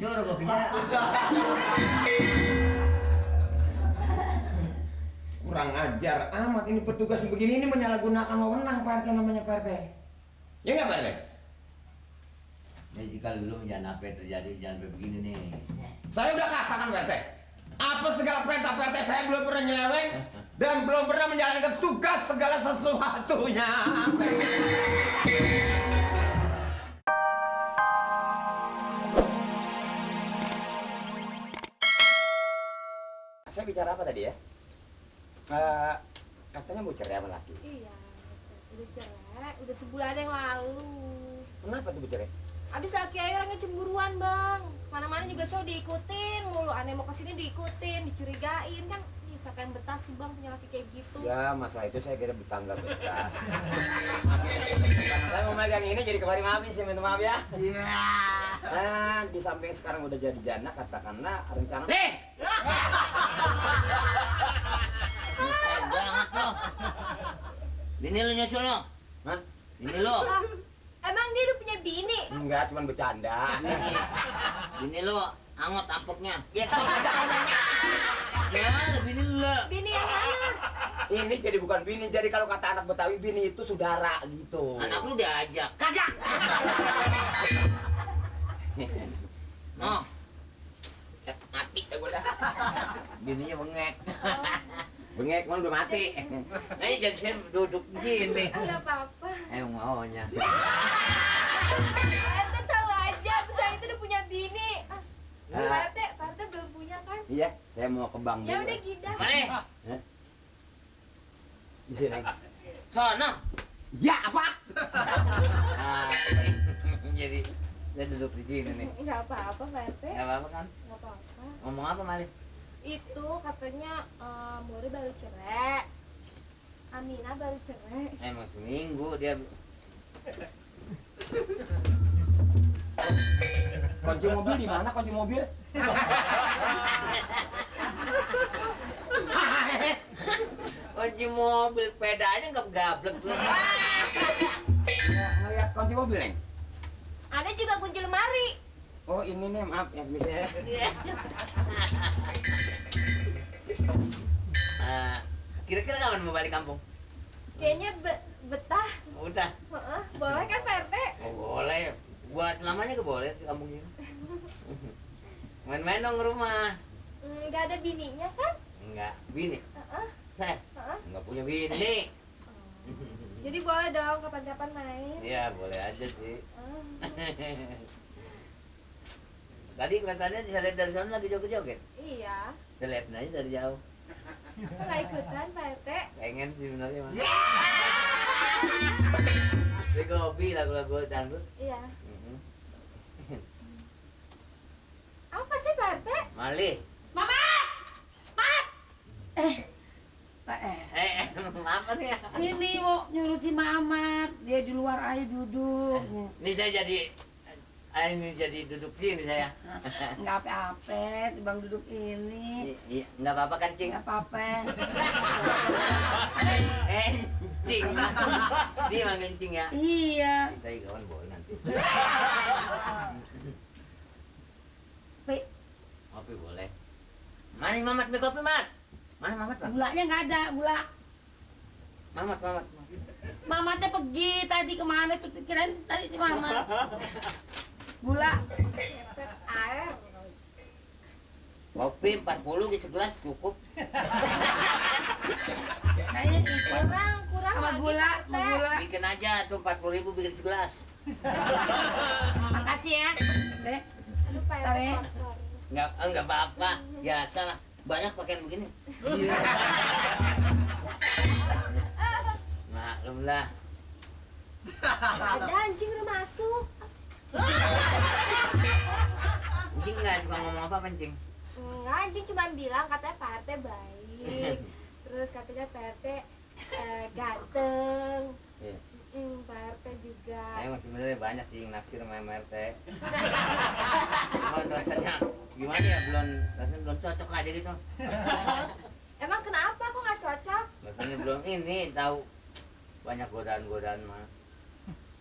hancur kopinya. Kurang ajar amat ini petugas begini, ini menyalahgunakan wewenang Pak RT namanya Pak RT. Ya nggak Pak RT? Jadi kalau dulu jangan apa terjadi, jangan begini nih. Saya udah katakan Pak RT, apa segala perintah Pak RT saya belum pernah nyeleweng dan belum pernah menjalankan tugas segala sesuatunya. Saya bicara apa tadi ya? Katanya mau cerai sama laki. Iya, udah cerai, udah sebulan yang lalu. Kenapa tuh bercerai? Abis laki ayo orangnya cemburuan bang. Mana-mana juga so diikutin mulu, aneh mau kesini diikutin, dicurigain kan. Ih, siapa yang betah sih bang punya laki kayak gitu? Ya masalah itu saya kira bertangga betah. Karena saya mau megang ini jadi kemarin maafin sih, minta maaf ya. Iya. Nah, di samping sekarang udah jadi janda, katakanlah rencana. Nyusahin banget lo. Bini lo nyusul lo. Hah? Bini lo. Ah, emang dia udah punya bini? Enggak, cuma bercanda. Bini lo angot apoknya. Ya kok ada anaknya. Ya, bini lo. Bini yang mana? Ini jadi bukan bini, jadi kalau kata anak Betawi bini itu saudara gitu. Anak lu diajak. Kagak. No. Mati ya gue dah. Bininya bengek. Bengek malah udah mati. Ini jadi saya duduk di sini. Enggak apa-apa. Maunya. Ente tahu aja, saya itu udah punya bini. Pak RT belum punya kan? Iya, saya mau ke bank Ya dulu. udah gida. Mana? Di sini. Sono. Ya apa? Nah, jadi saya duduk di sini nih. Enggak apa-apa Pak RT. Gak apa-apa kan? Enggak apa-apa. Ngomong apa Mali? Itu katanya Muri baru cerai, Amina baru cerai. Emang seminggu dia. Kunci mobil di mana? Kunci mobil? Kunci mobil peda aja nggak gablek lu. Ngeliat kunci mobil, Neng? Ada juga kunci lemari. Oh ini nih, maaf ya misalnya. Kira-kira kapan mau balik kampung? Kayaknya betah. Udah. Heeh, boleh kan Pak RT? Oh, boleh. Buat selamanya ke boleh di kampung ini. Main-main dong ke rumah. Nggak ada bininya kan? Enggak, bini. Heeh, Saya heeh. enggak punya bini. Jadi boleh dong kapan-kapan main. Iya, boleh aja sih. Ah, Tadi kelihatannya bisa lihat dari sana lagi joget-joget. iya. Saya lihat aja dari jauh. Nggak ikutan Pak RT. Pengen sih sebenarnya mas. Tapi kopi lagu-lagu dangdut. Iya. Mhm. Apa sih Pak RT? Mali. Apa nih ya? Ini mau nyuruh si Mamat, dia di luar ayo duduk. Ini saya jadi duduk sini saya. Nggak apa-apa, bang duduk ini. Iya, nggak apa-apa kan cing? Nggak apa-apa. Cing. Dia manggil cing ya. Iya. Saya kawan boleh nanti. Pi, Kopi boleh. Mana Mamat beli kopi Mat? Mana Mamat Bang? gulanya nggak ada, gula. Mamat. Mamatnya pergi tadi kemana tuh? Kirain tadi si Mamat. Gula. Cepet air. Kopi 40 di segelas cukup. Kayaknya itu. Kurang Sama lagi gula, Pak RT. sama gula. Bikin aja tuh 40.000 bikin segelas. Makasih ya. Deh. Aduh Pak RT Tarik. kotor. Enggak apa-apa. Biasa lah. Banyak pakaian begini. Maklum lah. Ada anjing udah masuk. Anjing nggak suka ngomong apa Cing? Enggak, anjing cuma bilang katanya Pak RT baik. Terus katanya Pak RT ganteng. Iya. Pak RT juga. Emang sebenarnya banyak sih yang naksir sama MRT. Cuma rasanya gimana ya, rasanya belum cocok aja gitu. Emang kenapa kok nggak cocok? Rasanya belum ini tahu banyak godaan-godaan mah.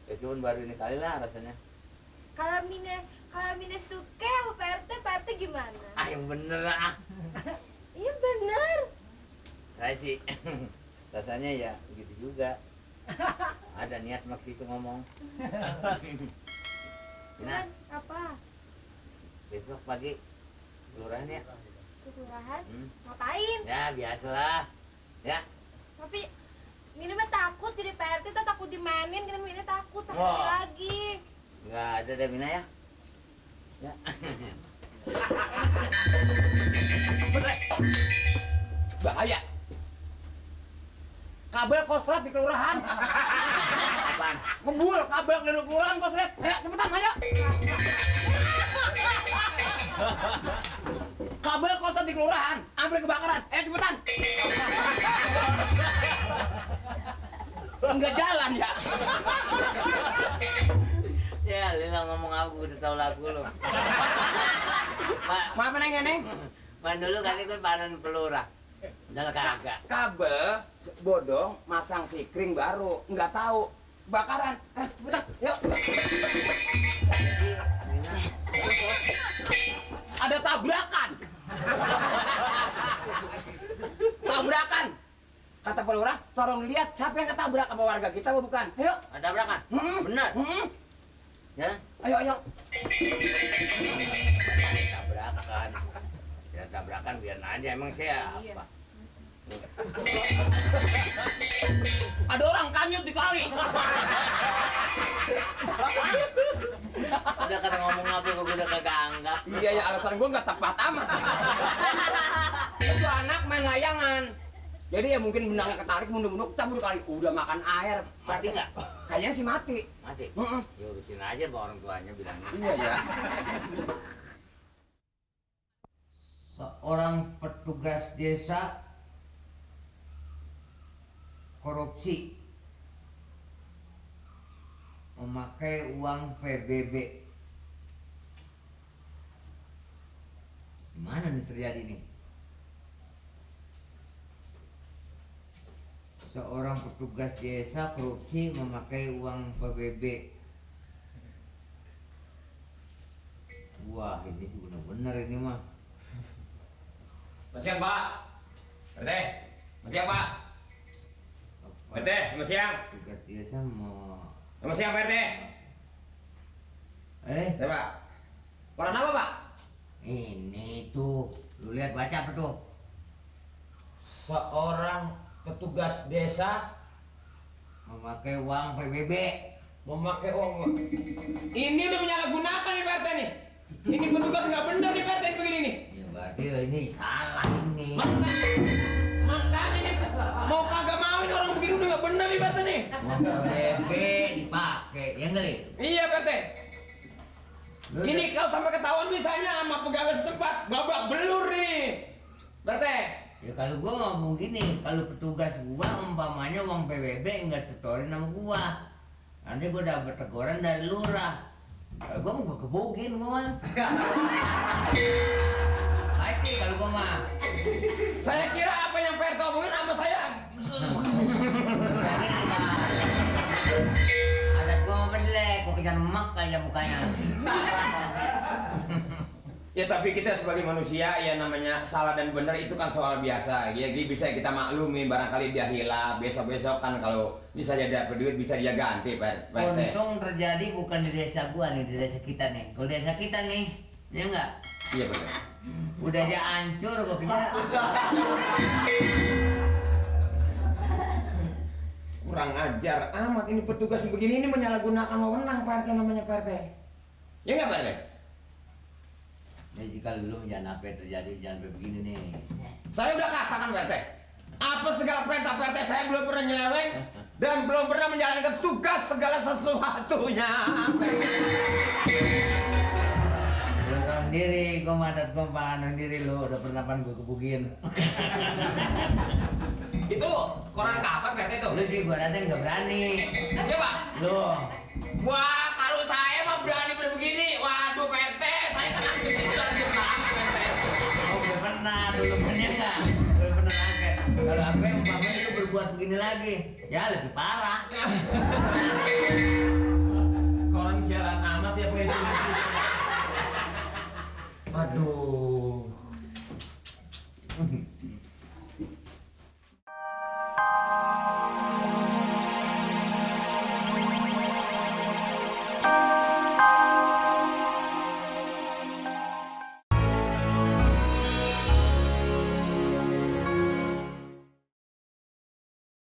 Ya cuman baru ini kali lah rasanya. Kalau Mine Kalau Mine suka sama Pak RT gimana? Ah yang bener ah. Iya bener. Saya sih rasanya ya begitu juga. Ada niat maksud itu ngomong. Nah, Cuman apa? besok pagi kelurahan ya. Ke kelurahan? Hmm. Ngapain? Ya biasalah. Ya. Tapi Mine mah takut jadi Pak RT tuh takut dimainin, karena Mine takut sakit Wah. lagi. Nggak ada deh Mina ya. Ya. Bahaya. Kabel koslet di kelurahan. Apaan? Ngebul kabel di kelurahan koslet. Ayo cepetan ayo. Kabel koslet di kelurahan, ambil kebakaran. Ayo cepetan. Enggak jalan ya. Ya, Lila ngomong apa udah tahu lagu lu. Maaf neng neng. Man dulu kan ikut panen pelurah. Udah kagak. Kabel bodong masang sikring baru, nggak tahu bakaran. Cepetan, yuk. Ada tabrakan. Tabrakan. Kata pelurah, tolong lihat siapa yang ketabrak sama warga kita apa bukan? Ayo. Ada tabrakan? Bener. Ya, Ayo, ayo. tabrakan. Ya tabrakan biar aja emang siapa? Iya. Ada orang kanyut di kali. Udah kata ngomong apa gua udah kagak anggap. Iya ya, alasan gua nggak tepat amat. Itu anak main layangan. Jadi ya mungkin benangnya ketarik mundur-mundur cabur kali. Udah makan air. Mati nggak? Kayaknya sih mati. Mati. Heeh. Ya urusin aja sama orang tuanya bilangnya. Iya ya. Seorang petugas desa korupsi memakai uang PBB. Gimana nih terjadi nih? Seorang petugas desa korupsi memakai uang PBB. Wah, ini sih benar-benar ini mah. Masih siang, Pak. RT. Masih siang, Pak. RT, masih siang. Petugas desa mau Masih siang, Pak RT. Saya, Pak. Koran apa, Pak? ini tuh, lu lihat baca apa tuh? Seorang petugas desa Memakai uang PBB. memakai uang. Ini udah menyalahgunakan nih, Pak RT nih. Ini petugas nggak benar nih, Pak RT begini nih. Ya berarti ini salah ini. Makanya nih, mau kagak mau ini orang begini udah nggak benar nih, Pak RT nih. Uang PBB dipakai, ya enggak Li? Iya, Pak RT. Lu Ini kalau sampai ketahuan misalnya sama pegawai setempat, babak belur nih. Pak RT. Ya kalau gua ngomong gini, kalau petugas gua umpamanya uang PBB enggak setorin sama gua. Nanti gua dapat teguran dari lurah. Kalau gua mau gua kebukin gua mah. Baik kalau gua mah. Saya kira apa yang Pak RT omongin sama saya. Jadi ada gua mau jelek, gua kejar emak kayak mukanya. Ya tapi kita sebagai manusia ya namanya salah dan benar itu kan soal biasa. Ya bisa kita maklumin barangkali dia hilang besok-besok kan kalau misalnya dapat duit bisa dia ganti Pak RT. Untung terjadi bukan di desa gua nih, di desa kita nih. Kalau desa kita nih, ya enggak? Iya benar. Udah aja hancur gua pikir. Kurang ajar amat ini petugas begini ini menyalahgunakan wewenang Pak RT namanya Pak RT. Ya enggak Pak RT? Ya jika dulu jangan apa yang terjadi, jangan begini nih. Saya udah katakan Pak RT. Apa segala perintah Pak RT saya belum pernah nyeleweng dan belum pernah menjalankan tugas segala sesuatunya. Lu tahu sendiri, gua madat gua panas diri lu, udah pernah pan gua kebukin. Itu koran kapan Pak RT itu? Lu sih gua rasa nggak berani. Siapa? Lu, Wah, kalau saya mah berani begini. Waduh, Pak RT, saya kan aktif itu aktif lama, Pak RT. oh udah pernah dulu pernah nggak? Belum pernah angkat. Kalau apa umpamanya lu berbuat begini lagi, ya lebih parah.